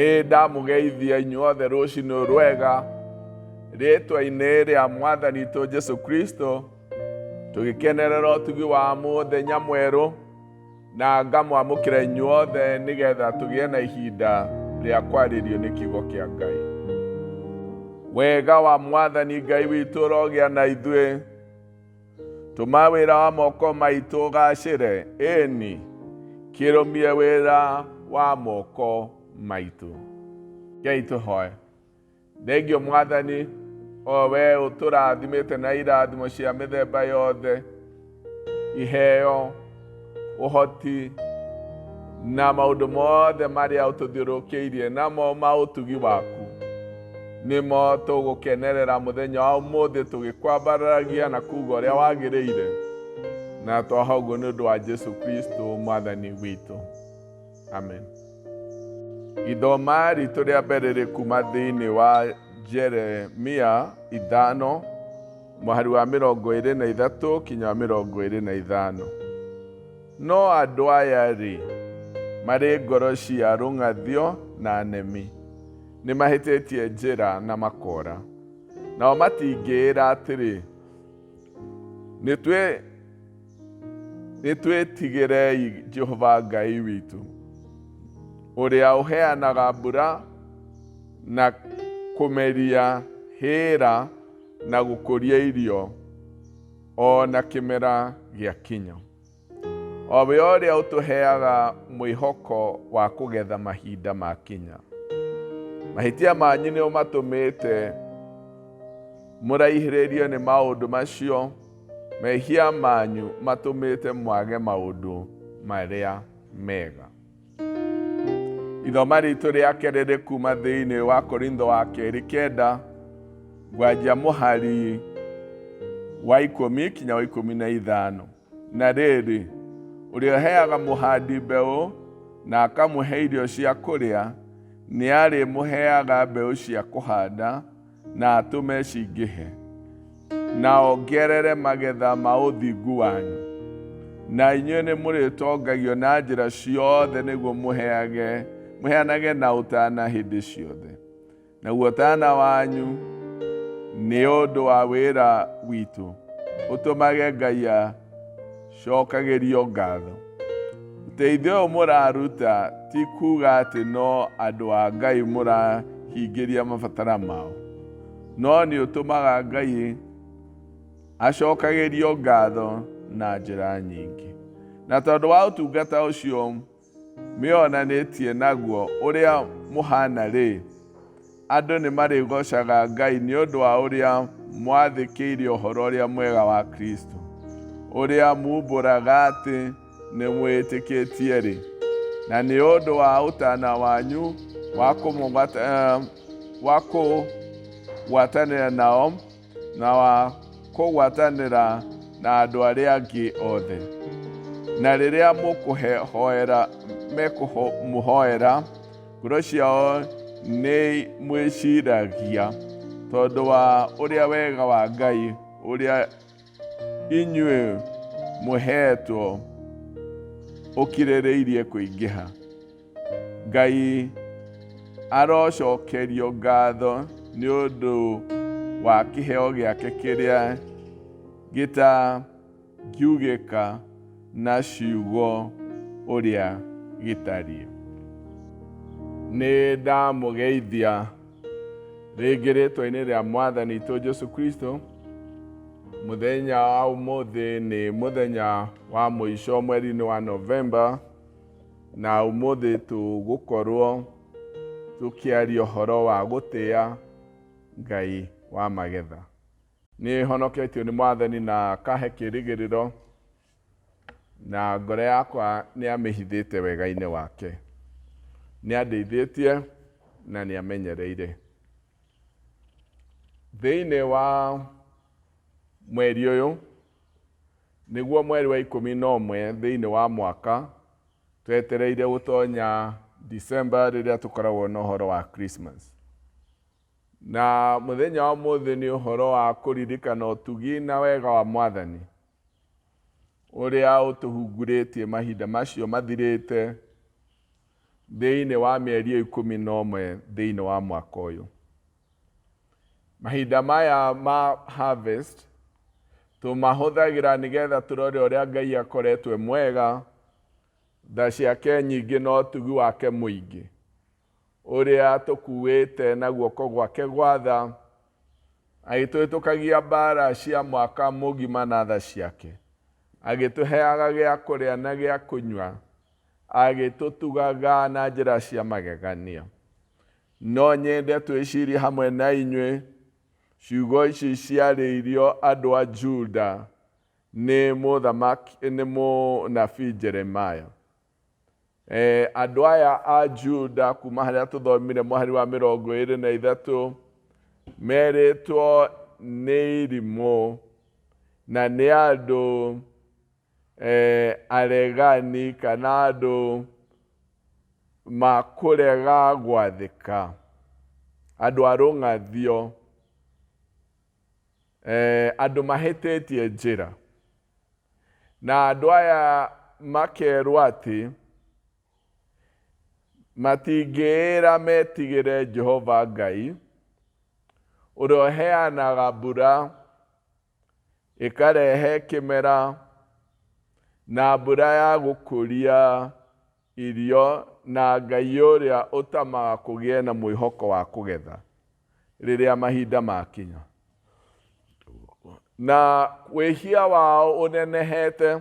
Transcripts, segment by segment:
Nĩ ndamũgeithia inyuothe rũcinĩ rwega rĩtwa-inĩ rĩa mwathani witũ Jesu Kristo, tũgĩkenerera ũtugi wa mũthenya mwerũ na ngamwamũkĩra inyuothe nĩgetha tũgĩe na ihinda rĩa kwarĩrio nĩ kiugo kĩa Ngai. Wega wa mwathani Ngai witũ ũrogĩa na ithuĩ. Tũma wĩra wa moko maitũ ũgacĩre, ĩni, kĩrũmie wĩra wa moko maitũ. Rekei tũhoe. Thengio Mwathani, o we ũtũrathimĩte na irathimo cia mĩthemba yothe, iheo, ũhoti, na maũndũ mothe marĩa ũtũthiũrũrũkĩirie namo ma ũtugi waku. Nĩmo tũgũkenerera mũthenya wa ũmũthĩ tũgĩkwambararagia na kuuga ũrĩa wagĩrĩire, na twaha ũguo nĩ ũndũ wa Jesu Kristo mwathani witũ. Amen. Ithoma ritũ rĩa mbere rĩ kuma thĩinĩ wa Jeremia 5 mũhari wa 23 kinya wa 25. No andũ aya-rĩ, marĩ ngoro cia rũng'athio na nemi, nĩmahĩtĩtie njĩra na makoora. Nao matingĩĩra atĩrĩ, Nĩtwĩtigĩrei Jehova Ngai witũ, ũrĩa ũheanaga mbura na kũmeria hĩĩra na gũkũria irio, o na kĩmera gĩakinya. O we ũrĩa ũtũheaga mwĩhoko wa kũgetha mahinda makinya. Mahĩtia manyu nĩmo matũmĩte mũraihĩrĩrio nĩ maũndũ macio, mehia manyu matũmĩte mwage maũndũ marĩa mega. Ithoma ritũ rĩa kerĩ rĩ kuma thĩinĩ wa Korintho wa kerĩ 9 ngwanjia mũhari wa 10 kinya wa 15. Na rĩrĩ, ũrĩa ũheaga mũhandi mbeũ na akamũhe irio cia kũrĩa, nĩ arĩmũheaga mbeũ cia kũhanda na atũme cingĩhe, na ongerere magetha ma ũthingu wanyu. Na inyuĩ nĩ mũrĩtongagio na njĩra ciothe nĩguo mũheanage na ũtana hĩndĩ ciothe. Naguo ũtana wanyu nĩ ũndũ wa wĩra witũ ũtũmage Ngai acokagĩrio ngatho. Ũteithio ũyũ mũraruta ti kuuga atĩ no andũ a Ngai mũrahingĩria mabatara mao, no nĩ ũtũmaga Ngai acokagĩrio ngatho na njĩra nyingĩ. Na tondũ wa ũtungata ũcio mĩonanĩtie naguo ũrĩa mũhaana-rĩ, andũ nĩmarĩgoocaga Ngai nĩ ũndũ wa ũrĩa mwathĩkĩire Ũhoro-ũrĩa-Mwega wa Kristũ, ũrĩa muumbũraga atĩ nĩmwĩtĩkĩtie-rĩ, na nĩ ũndũ wa ũtaana wanyu wa kũgwatanĩra nao na wa kũgwatanĩra na andũ arĩa angĩ othe. Na rĩrĩa mekũmũhoera, ngoro ciao nĩ mwĩciragia tondũ wa ũrĩa wega wa Ngai ũrĩa inyuĩ mũheetwo ũkirĩrĩirie kũingĩha. Ngai arocokerio ngatho nĩ ũndũ wa kĩheo gĩake kĩrĩa gĩtangiugĩka na ciugo ũrĩa gĩtariĩ. Nĩ ndamũgeithia rĩngĩ rĩtwa-inĩ rĩa Mwathani witũ Jesu Kristo. Mũthenya wa ũmũthĩ nĩ mũthenya wa mũico mweri-inĩ wa Novemba. Na ũmũthĩ tũgũkorwo tũkĩaria ũhoro wa gũtĩa Ngai wa magetha. Nĩ honoketio nĩ Mwathani na akahe kĩrĩgĩrĩro, na ngoro yakwa nĩ amĩhithĩte wega-inĩ wake. Nĩ andeithĩtie na nĩ amenyereire. Thĩinĩ wa mweri ũyũ, Nĩguo mweri wa 11 thĩinĩ wa mwaka, twetereire gũtonya December rĩrĩa tũkoragwo na ũhoro wa Christmas. Na mũthenya wa ũmũthĩ nĩ ũhoro wa kũririkana ũtugi na wega wa Mwathani ũrĩa ũtũhungurĩtie mahinda macio mathirĩte. Thĩinĩ wa mĩeri 11 thĩinĩ wa mwaka ũyũ. Mahinda maya ma harvest tũmahũthagĩra nĩgetha tũrore ũrĩa Ngai akoretwo e mwega, tha ciake nyingĩ na ũtugi wake mũingĩ, ũrĩa tũkuĩte na guoko gwake gwa tha, agĩtũhĩtũkagia mbara cia mwaka mũgima na tha ciake, agĩtũheaga gĩa kũrĩa na gĩa kũnyua, agĩtũtugaga na njĩra cia magegania. No nyende twĩcirie hamwe na inyuĩ ciugo ici ciarĩirio andũ a Juda nĩ mũthamaki nĩ mũnabii Jeremaya. Andũ aya a Juda kuma harĩa tũthomire mũhari wa 23 merĩtwo nĩ irimũ na nĩ andũ aregani kana andũ makũrega gwathĩka, andũ a rũng'athio, andũ mahĩtĩtie njĩra. Na andũ aya makerwo atĩ matingĩĩra metigĩre Jehova Ngai, ũrĩa ũheanaga mbura ĩkarehe kĩmera na mbura ya gũkũria irio na Ngai ũrĩa ũtamaga kũgĩe na mwĩhoko wa kũgetha rĩrĩa mahinda makinya. Na wĩhia wao ũnenehete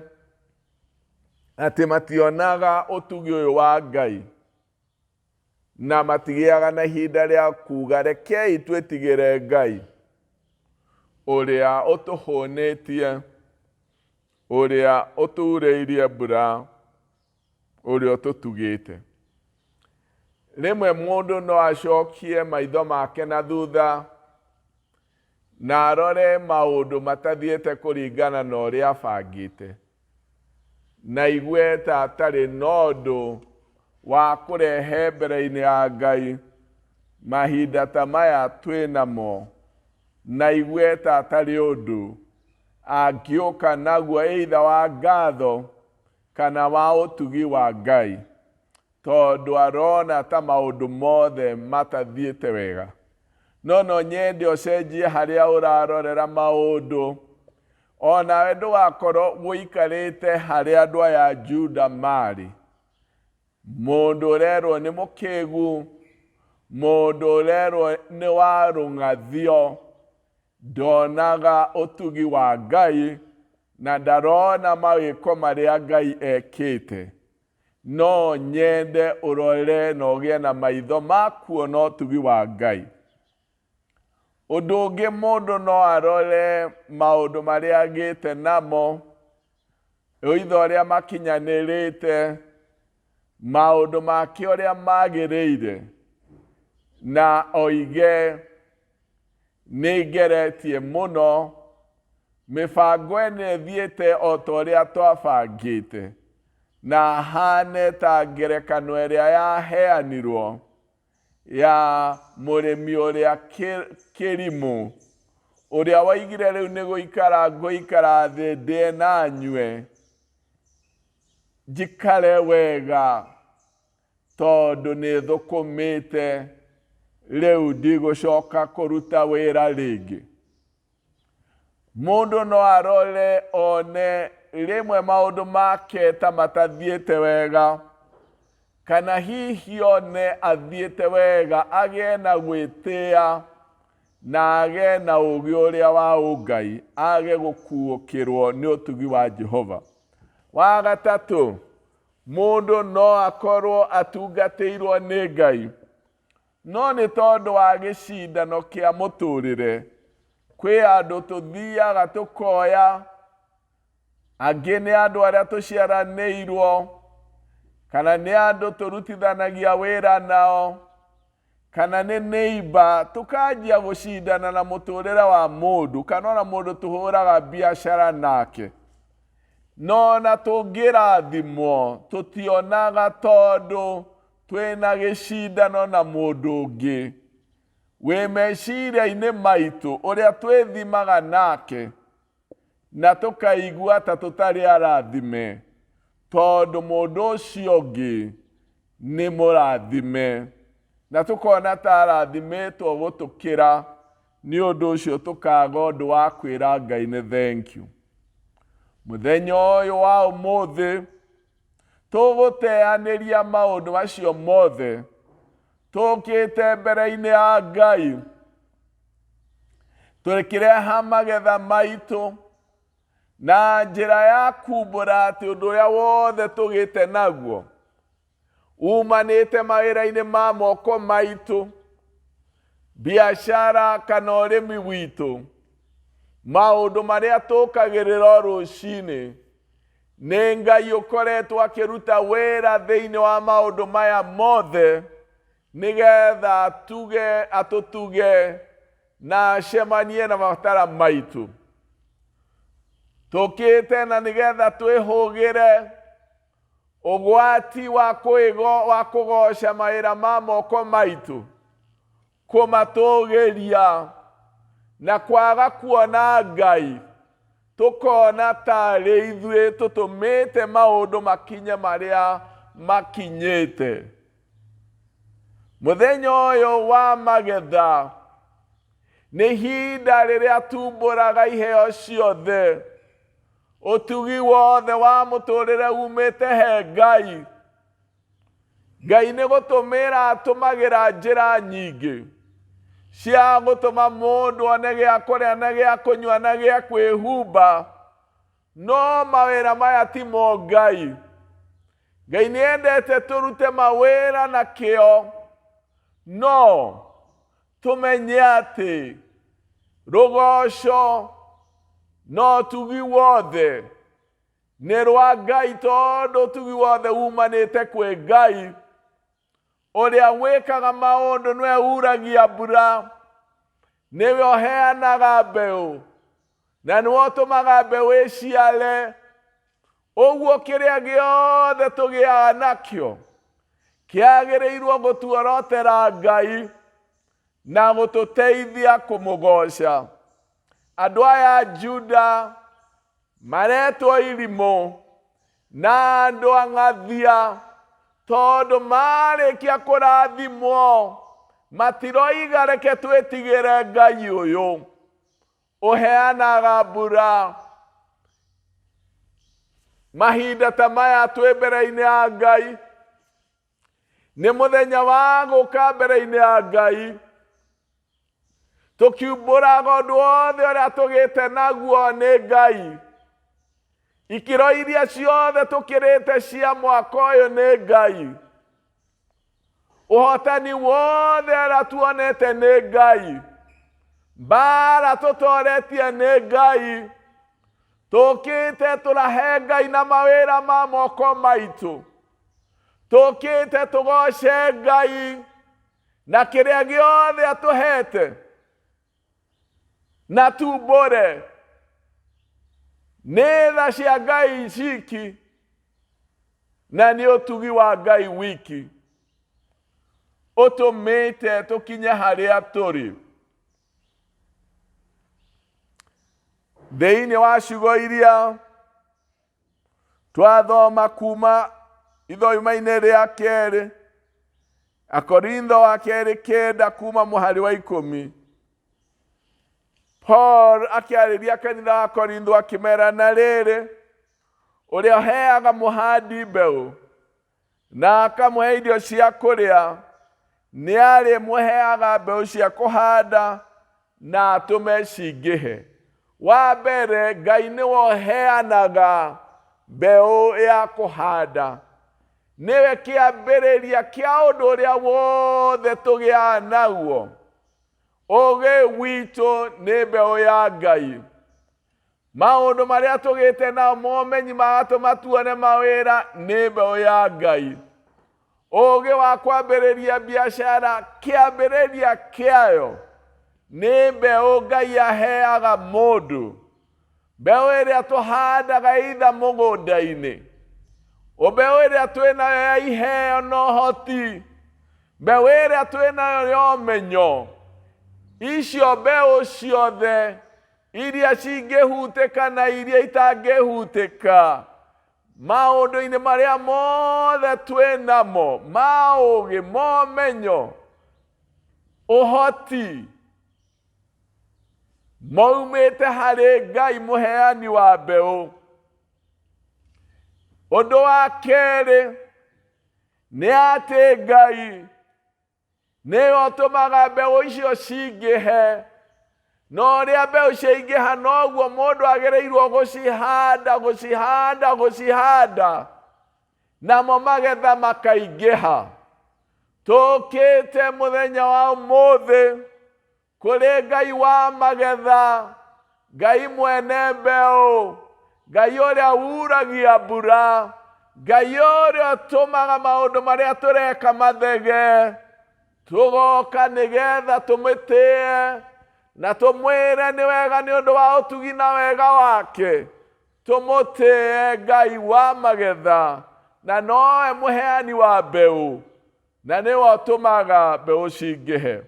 atĩ mationaga ũtugi ũyũ wa Ngai na matigĩaga na ihinda rĩa kuga rekei twĩtigĩre Ngai ũrĩa ũtũhũnĩtie, ũrĩa ũturĩirie mbura, ũrĩa ũtũtugĩte. Rĩmwe mũndũ no acokie maitho make na thutha na arore maũndũ matathiĩte kũringana na ũrĩa abangĩte, na aigue ta atarĩ na ũndũ wa kũrehe mbere-inĩ ya Ngai mahinda ta maya twĩ namo, na aigue ta atarĩ ũndũ angĩũka naguo either wa ngatho kana wa ũtugi wa Ngai, tondũ arona ta maũndũ mothe matathiĩte wega. No no nyende ũcenjie harĩa ũrarorera maũndũ, onawe ndũgakorwo ũikarĩte harĩa andũ aya a Juda marĩ. Mũndũ ũrerwo nĩ mũkĩgu, mũndũ ũrerwo nĩ wa rũng'athio, ndonaga ũtugi wa Ngai na ndarona mawĩko marĩa Ngai ekĩte. No nyende ũrore na ũgĩe na maitho ma kuona ũtugi wa Ngai. Ũndũ ũngĩ mũndũ no arore maũndũ marĩa agĩte namo, ũitho ũrĩa makinyanĩrĩte, maũndũ make ũrĩa magĩrĩire, na oige nĩ ngeretie mũno, mĩbango ĩno ĩthiĩte o ta ũrĩa twabangĩte, na hane ta ngerekano ĩrĩa yaheanirwo ya mũrĩmi ũrĩa kĩrimũ, ũrĩa waigire rĩu nĩ gũikara ngũikara thĩ ndĩe na nyue, njikare wega tondũ nĩ thũkũmĩte, rĩu ndigũcoka kũruta wĩra rĩngĩ. Mũndũ no arore one rĩmwe maũndũ make ta matathiĩte wega, kana hihi one athiĩte wega agĩe na gwĩtĩa na agĩe na ũũgĩ ũrĩa wa ũngai, age gũkuũkĩrwo nĩ ũtugi wa Jehova. Wa gatatũ, mũndũ no akorwo atungatĩirwo nĩ Ngai, no nĩ tondũ wa gĩcindano kĩa mũtũrĩre, kwĩ andũ tũthiaga tũkoya, angĩ nĩ andũ arĩa tũciaranĩirwo, kana nĩ andũ tũrutithanagia wĩra nao, kana nĩ neighbor, tũkanjia gũcindana na mũtũrĩre wa mũndũ, kana ona mũndũ tũhũraga biacara nake. No ona tũngĩrathimwo, tũtionaga tondũ twĩna gĩcindano na mũndũ ũngĩ. Wĩ meciria-inĩ maitũ ũrĩa twĩthimaga nake, na tũkaigua ta tũtarĩ arathime, tondũ mũndũ ũcio ũngĩ Nĩ mũrathime. Na tũkona ta arathimĩtwo gũtũkĩra, nĩ ũndũ ũcio tũkaga ũndũ wa kwĩra Ngai nĩ thank you. Mũthenya ũyũ wa ũmũthĩ, tũgũteanĩria maũndũ macio mothe, tũkĩte mbere-inĩ ya Ngai, tũkĩreha magetha maitũ, na njĩra ya kumbũra atĩ ũndũ ũrĩa wothe tũgĩte naguo umanĩte mawĩra-inĩ ma moko maitũ, biacara kana ũrĩmi witũ, maũndũ marĩa tũkagĩrĩra o rũcinĩ, nĩ Ngai ũkoretwo akĩruta wĩra thĩinĩ wa maũndũ maya mothe nĩgetha atuge atũtuge na acemanie na mabatara maitũ. Tũkĩte na nĩgetha twĩhũgĩre ũgwati wa kwĩgo wa kũgoca mawĩra ma moko maitũ, kũmatũgĩria na kwaga kuona Ngai, tũkona tarĩ ithuĩ tũtũmĩte maũndũ makinye marĩa makinyĩte. Mũthenya ũyũ wa magetha nĩ ihinda rĩrĩa tumbũraga iheo ciothe, ũtugi wothe wa mũtũrĩre umĩte he Ngai. Ngai nĩ gũtũmĩra atũmagĩra njĩra nyingĩ cia gũtũma mũndũ one gĩa kũrĩa na gĩa kũnyua na gĩa kwĩhumba, no mawĩra maya ti mo Ngai. Ngai nĩ endete tũrute mawĩra na kĩo, no tũmenye atĩ rũgoco na ũtugi wothe nĩ rwa Ngai, tondũ ũtugi wothe umanĩte kwĩ Ngai ũrĩa wĩkaga maũndũ, nĩwe uragia mbura, nĩwe ũheanaga mbeũ, na nĩwe ũtũmaga mbeũ ĩciare. Ũguo kĩrĩa gĩothe tũgĩaga nakĩo kĩagĩrĩirwo gũtuorotera Ngai na gũtũteithia kũmũgoca. Andũ aya a Juda maretwo irimũ na andũ ang'athia, tondũ marĩkia kũrathimwo matiroiga reke twĩtigĩre Ngai ũyũ ũheanaga mbura. Mahinda ta maya twĩ mbere-inĩ ya Ngai, nĩ mũthenya wa gũka mbere-inĩ ya Ngai tũkiumbũraga ũndũ wothe ũrĩa tũgĩte naguo nĩ Ngai, ikĩro iria ciothe tũkĩrĩte cia mwaka ũyũ nĩ Ngai, ũhotani wothe ũrĩa tuonete nĩ Ngai, mbara tũtoretie nĩ Ngai. Tũkĩte tũrahe Ngai na mawĩra ma moko maitũ, tũkĩte tũgoce Ngai na kĩrĩa gĩothe atũhete, na tumbũre nĩ tha cia Ngai ciki na nĩ ũtugi wa Ngai wiki ũtũmĩte tũkinye harĩa tũrĩ. Thĩinĩ wa ciugo iria twathoma kuma ithoma-inĩ rĩa kerĩ, Akorintho wa kerĩ 9 kuma mũhari wa 10, Paul akĩarĩria kanitha wa Korintho akĩmera, na rĩrĩ, ũrĩa ũheaga mũhandi mbeũ na akamũhe irio cia kũrĩa, nĩ arĩmũheaga mbeũ cia kũhanda na atũme cingĩhe. Wa mbere, Ngai nĩwe ũheanaga mbeũ ya kũhanda, nĩwe kĩambĩrĩria kĩa ũndũ ũrĩa wothe tũgĩaga naguo. Ũgĩ witũ nĩ mbeũ ya Ngai. Maũndũ marĩa tũgĩte nao momenyi magatũma tuone mawĩra nĩ mbeũ ya Ngai. Ũgĩ wa kwambĩrĩria biacara, kĩambĩrĩria kĩayo nĩ mbeũ Ngai aheaga mũndũ. Mbeũ ĩrĩa tũhandaga itha mũgũnda-inĩ, mbeũ ĩrĩa twĩ nayo ya iheo na ũhoti, mbeũ ĩrĩa twĩ nayo ya ũmenyo, icio mbeũ ciothe iria cingĩhutĩka na iria itangĩhutĩka, Maũndũ-inĩ marĩa mothe twĩ namo ma ũũgĩ, ma ũmenyo, ũhoti, maumĩte harĩ Ngai mũheani wa mbeũ. Ũndũ wa kerĩ nĩ atĩ Ngai nĩwe ũtũmaga mbeũ icio cingĩhe. Na ũrĩa mbeũ ciaingĩha noguo mũndũ agĩrĩirwo gũcihanda, gũcihanda, gũcihanda, namo magetha makaingĩha. Tũkĩte mũthenya wa ũmũthĩ kũrĩ Ngai wa magetha, Ngai mwene mbeũ, Ngai ũrĩa uragia mbura, Ngai ũrĩa ũtũmaga maũndũ marĩa tũreka mathege. Tũgoka nĩgetha tũmĩtĩe na tũmwĩre nĩ wega nĩ ũndũ wa ũtugi na wega wake. Tũmũtĩe Ngai wa magetha na nowe mũheani wa mbeũ na nĩwe ũtũmaga mbeũ cingĩhe.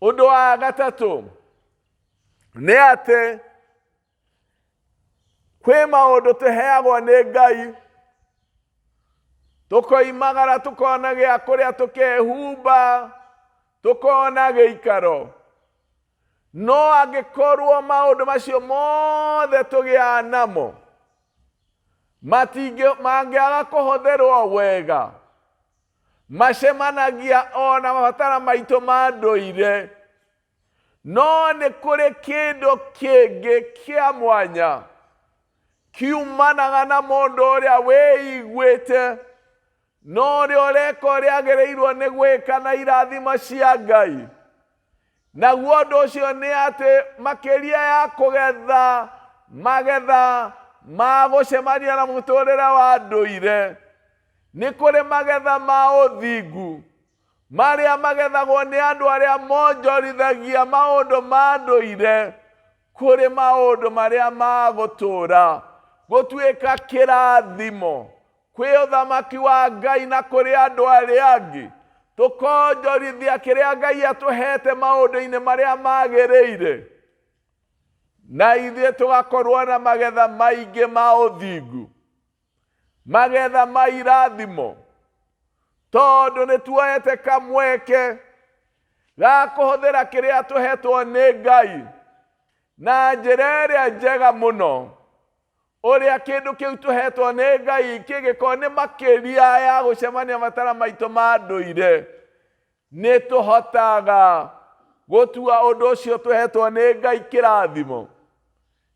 Ũndũ wa gatatũ nĩ atĩ kwĩ maũndũ tũheagwo nĩ Ngai tũkoimagara tũkona gĩa kũrĩa tũkehumba tũkona gĩikaro no angĩkorwo maũndũ macio mothe tũgĩaga namo matingĩ mangĩaga kũhũthĩrwo wega macemanagia ona mabatara maitũ ma ndũire No nĩ kũrĩ kĩndũ kĩngĩ kĩa mwanya kiumanaga na mũndũ ũrĩa wĩiguĩte na ũrĩa ũreka ũrĩa agĩrĩirwo nĩ gwĩka na irathimo cia Ngai. Naguo ũndũ ũcio nĩ atĩ makĩria ya kũgetha magetha ma gũcemania na mũtũrĩre wa ndũire, nĩ kũrĩ magetha ma ũthingu marĩa magethagwo nĩ andũ arĩa monjorithagia maũndũ ma ndũire kũrĩ maũndũ marĩa ma gũtũũra gũtuĩka kĩrathimo kwĩ ũthamaki wa Ngai na kũrĩ andũ arĩa angĩ tũkonjorithia kĩrĩa Ngai atũhete maũndũ-inĩ marĩa magĩrĩire na ithuĩ tũgakorwo na magetha maingĩ ma ũthingu magetha ma irathimo tondũ nĩ tuoete kamweke ga kũhũthĩra kĩrĩa tũhetwo nĩ Ngai na njĩra ĩrĩa njega mũno ũrĩa kĩndũ kĩu tũhetwo nĩ Ngai kĩngĩkorwo nĩ makĩria ya gũcemania matara maitũ ma ndũire nĩ tũhotaga gũtua ũndũ ũcio tũhetwo nĩ Ngai kĩrathimo.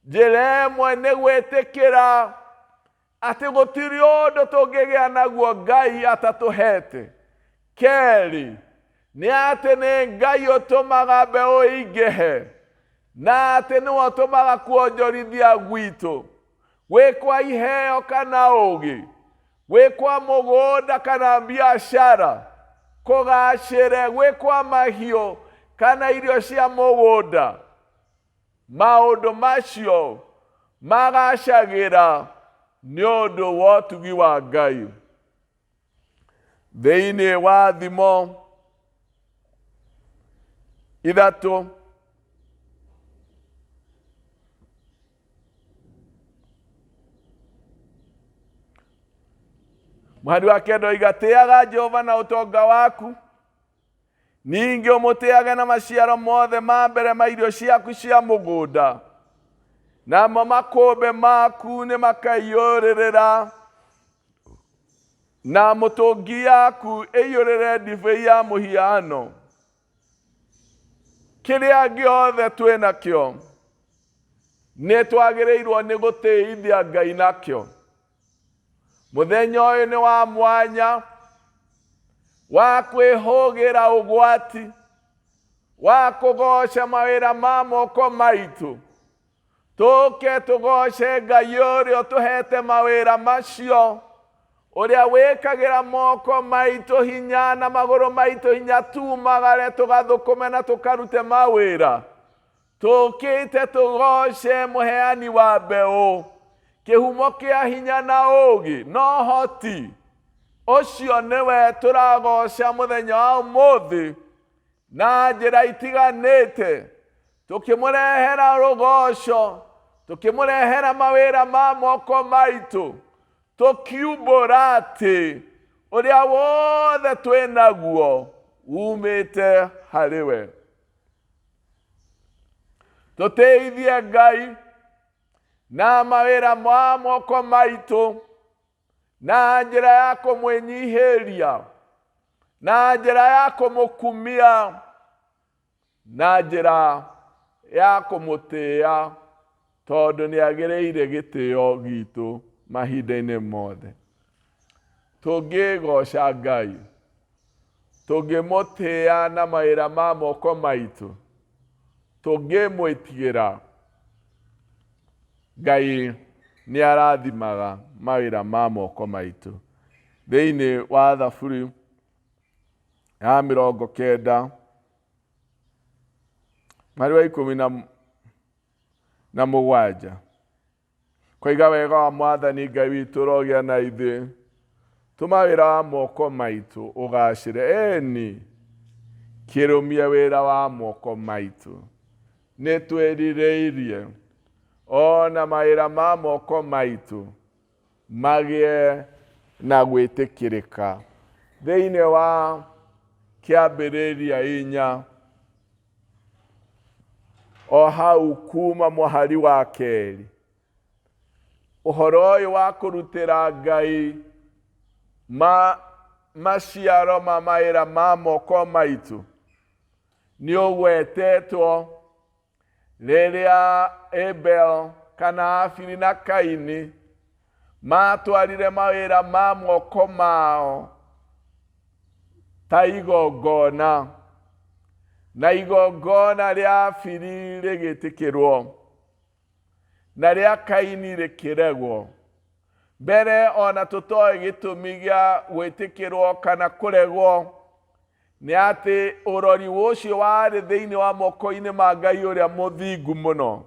Njĩra ĩmwe nĩ gwĩtĩkĩra atĩ gũtirĩ ũndũ tũngĩgĩa naguo Ngai atatũhete. Kerĩ, nĩ atĩ nĩ Ngai ũtũmaga mbeũ ĩingĩhe na atĩ nĩwe ũtũmaga kuonjorithia gwitũ gwĩ kwa iheo kana ũũgĩ gwĩ kwa mũgũnda kana biacara kũgacĩre gwĩ kwa mahiũ kana irio cia mũgũnda maũndũ macio magacagĩra nĩ ũndũ wa ũtugi wa Ngai. Thĩinĩ wa Thimo 3 mũhari wa 9 oiga tĩaga Jehova na ũtonga waku ningĩ ũmũtĩage na maciaro mothe ma mbere ma irio ciaku cia mũgũnda namo makũmbĩ maku nĩ makaiyũrĩrĩra na mũtũngi yaku ĩiyũrĩre ndibei ya mũhiano kĩrĩa gĩothe twĩ nakĩo nĩ twagĩrĩirwo nĩ gũtĩithia Ngai nakĩo Mũthenya ũyũ nĩ wa mwanya wa kwĩhũgĩra ũgwati wa kũgoca mawĩra ma moko maitũ tũke tũgoce Ngai ũrĩa ũtũhete mawĩra macio ũrĩa wĩkagĩra moko maitũ hinya na magũrũ maitũ hinya tumagare tũgathũkũme na tũkarute mawĩra Tũũkĩte tũgooce mũheani wa mbeũ, kĩhumo kĩa hinya na ũũgĩ na ũhoti. Ũcio nĩwe tũragooca mũthenya wa ũmũthĩ na njĩra itiganĩte, tũkĩmũrehera rũgooco, Tũkĩmũrehera mawĩra ma moko maitũ, tũkiumbũra atĩ ũrĩa wothe twĩ naguo umĩte harĩ we. Tũtĩithie Ngai na mawĩra ma moko maitũ na njĩra ya kũmwĩnyihĩria, na njĩra ya kũmũkumia, na njĩra ya kũmũtĩĩa, tondũ nĩ agĩrĩire gĩtĩo gitũ mahinda-inĩ mothe. Tũngĩgoca Ngai, tũngĩmũtĩĩa na mawĩra ma moko maitũ, tũngĩmwĩtigĩra, Ngai nĩ arathimaga mawĩra ma moko maitũ. Thĩinĩ wa Thaburi ya 90 mweri wa 17, koiga, "Wega wa Mwathani Ngai witũ ũrogĩa na ithuĩ, tũma wĩra wa moko maitũ ũgacĩre. Ĩni, kĩrũmie wĩra wa moko maitũ." Nĩ twĩrirĩirie ona mawĩra ma moko maitũ magĩe na gwĩtĩkĩrĩka. Thĩinĩ wa Kĩambĩrĩria 4, o hau kuma mũhari wa 2, ũhoro ũyũ wa kũrutĩra Ngai ma maciaro ma mawĩra ma moko maitũ nĩ ũgwetetwo rĩrĩa Abel kana Abili na Kaini matwarire mawĩra ma moko mao ta igongona, na igongona rĩa Abili rĩgĩtĩkĩrwo na rĩa Kaini rĩkĩregwo. Mbere ona tũtoĩ gĩtũmi gĩa gwĩtĩkĩrwo kana kũregwo, nĩ atĩ ũrori ũcio warĩ thĩinĩ wa moko-inĩ ma Ngai ũrĩa mũthingu mũno,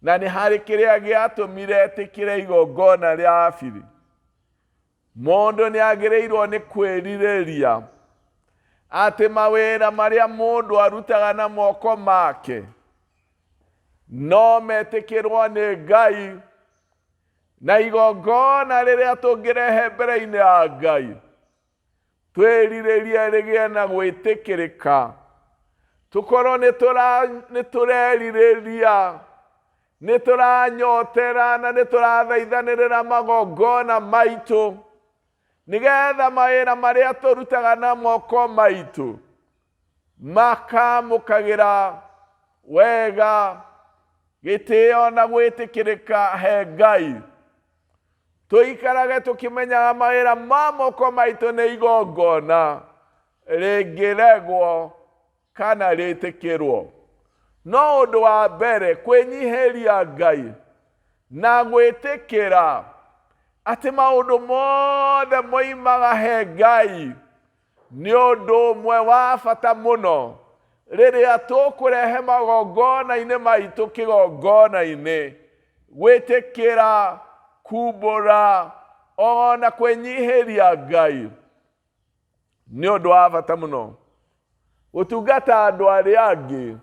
na nĩ harĩ kĩrĩa gĩatũmire etĩkĩre igongona rĩa Abili. Mũndũ nĩ agĩrĩirwo nĩ kwĩrirĩria atĩ mawĩra marĩa mũndũ arutaga na moko make no metĩkĩrwo nĩ Ngai, na igongona rĩrĩa tũngĩrehe mbere-inĩ ya Ngai twĩrirĩrie rĩgĩe na gwĩtĩkĩrĩka, tũkorwo nĩ tũrerirĩria, nĩ tũranyotera na nĩ tũrathaithanĩrĩra magongona maitũ, nĩgetha mawĩra marĩa tũrutaga na moko maitũ makamũkagĩra wega, gĩtĩo na gwĩtĩkĩrĩka he Ngai. Tũikarage tũkĩmenyaga mawĩra ma moko maitũ nĩ igongona rĩngĩregwo kana rĩtĩkĩrwo. No ũndũ wa mbere, kwĩnyihĩria Ngai na gwĩtĩkĩra atĩ maũndũ mothe moimaga he Ngai nĩ ũndũ ũmwe wa bata mũno rĩrĩa tũkũrehe magongona-inĩ maitũ kĩgongona-inĩ. Gwĩtĩkĩra, kumbũra ona kwĩnyihĩria Ngai nĩ ũndũ wa bata mũno. Gũtungata andũ arĩa angĩ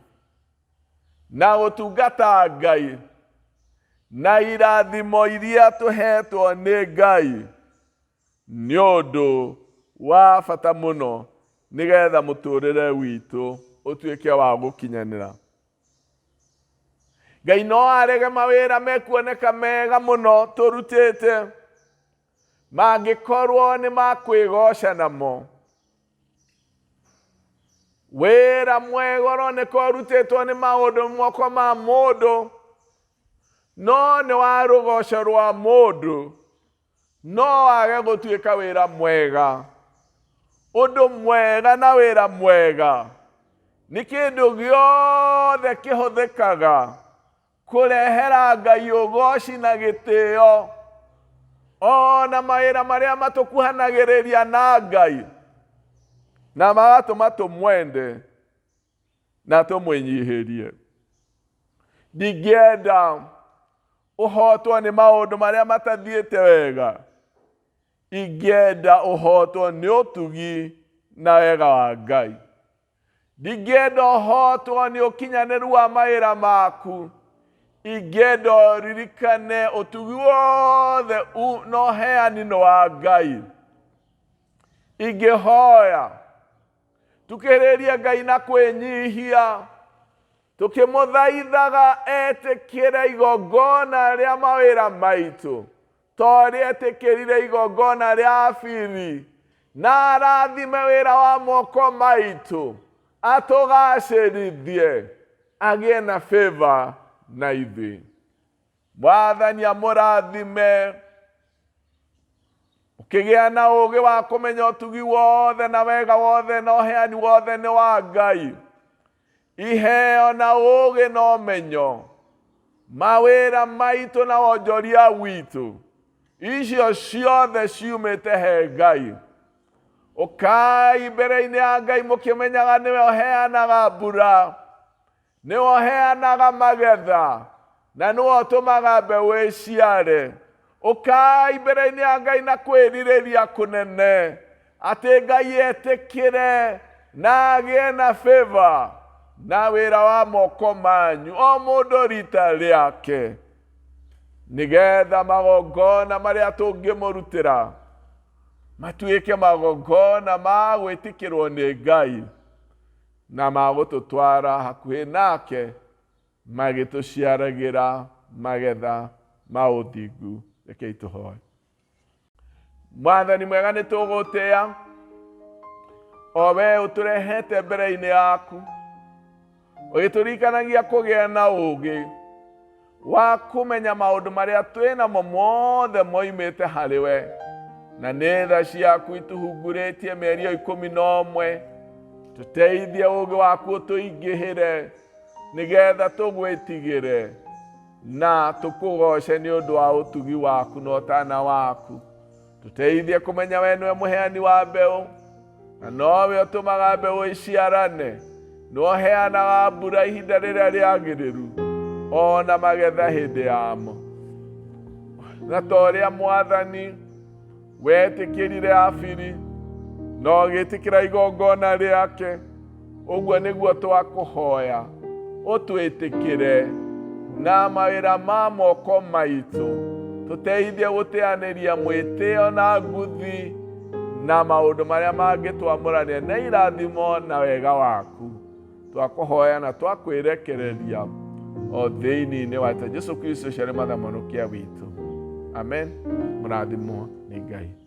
na gũtungata Ngai na irathimo iria tũhetwo nĩ Ngai nĩ ũndũ wa bata mũno, nĩgetha mũtũrĩre witũ ũtuĩke wa gũkinyanĩra. Ngai no arege mawĩra mekuoneka mega mũno tũrutĩte, mangĩkorwo nĩ makwĩgoca namo. Wĩra mwega ũroneka ũrutĩtwo nĩ maũndũ moko ma mũndũ, no nĩ wa rũgoco rwa mũndũ, no wage gũtuĩka wĩra mwega. Ũndũ mwega na wĩra mwega nĩ kĩndũ gĩothe kĩhũthĩkaga kũrehera Ngai ũgoci na gĩtĩo, ona mawĩra marĩa matũkuhanagĩrĩria na Ngai na magatũma tũmwende na tũmwĩnyihĩrie. Ndingĩenda ũhotwo nĩ maũndũ marĩa matathiĩte wega, ingĩenda ũhotwo nĩ ũtugi na wega wa Ngai. Ndingĩenda ũhotwo nĩ ũkinyanĩru wa mawĩra maku. Ingĩenda ũririkane ũtugi wothe na ũheani nĩ wa Ngai. Ingĩhoya tukĩrĩrie Ngai na kwĩnyihia, tũkĩmũthaithaga etĩkĩre igongona rĩa mawĩra maitũ, ta ũrĩa etĩkĩrire igongona rĩa Abili, na arathime wĩra wa moko maitũ, atũgacĩrithie, agĩe na favor na ithuĩ. Mwathani amũrathime, ũkĩgĩa na ũũgĩ wa kũmenya ũtugi wothe na wega wothe na ũheani wothe nĩ wa Ngai. Iheo na ũũgĩ na ũmenyo, mawĩra maitũ na wonjoria witũ, icio ciothe ciumĩte he Ngai. Ũkai mbere-inĩ ya Ngai mũkĩmenyaga nĩwe ũheanaga mbura, Nĩwe ũheanaga magetha, na nĩwe ũtũmaga mbeũ ĩciare. Ũkai mbere-inĩ ya Ngai na kwĩrirĩria kũnene, atĩ Ngai etĩkĩre na agĩe na favor na wĩra wa moko manyu, o mũndũ rita rĩake, nĩgetha magongona marĩa tũngĩmũrutĩra matuĩke magongona ma gwĩtĩkĩrwo nĩ Ngai. Na magũtũtwara hakuhĩ nake, magĩtũciaragĩra magetha ma ũthingu. Rekei tũhoe. Mwathani mwega, nĩ tũgũtĩa o we ũtũrehete mbere-inĩ yaku, ũgĩtũririkanagia kũgĩa na ũũgĩ wa kũmenya maũndũ marĩa twĩ namo mothe moimĩte harĩ we, na nĩ tha ciaku ituhungurĩtie mĩeri ĩyo 11. Tũteithie ũũgĩ waku ũtũingĩhĩre, nĩgetha tũgwĩtigĩre na tũkũgoce nĩ ũndũ wa ũtugi waku na ũtana waku. Tũteithie kũmenya we nĩwe mũheani wa mbeũ, na nowe ũtũmaga mbeũ iciarane, nĩwe ũheanaga mbura ihinda rĩrĩa rĩagĩrĩru, o na magetha hĩndĩ yamo. Na ta ũrĩa Mwathani wetĩkĩrire Abili na ũgĩtĩkĩra igongona rĩake, ũguo nĩguo twakũhoya ũtwĩtĩkĩre na mawĩra ma moko maitũ, tũteithie gũteanĩria mwĩtĩo na nguthi na maũndũ marĩa mangĩtwamũrania na irathimo na wega waku. Twakũhoya na twakwĩrekereria o thĩinĩ-inĩ wa Jesu Kristo, ũcio arĩ Mwathani Mũhonokia witũ. Amen. Mũrathimwo nĩ Ngai.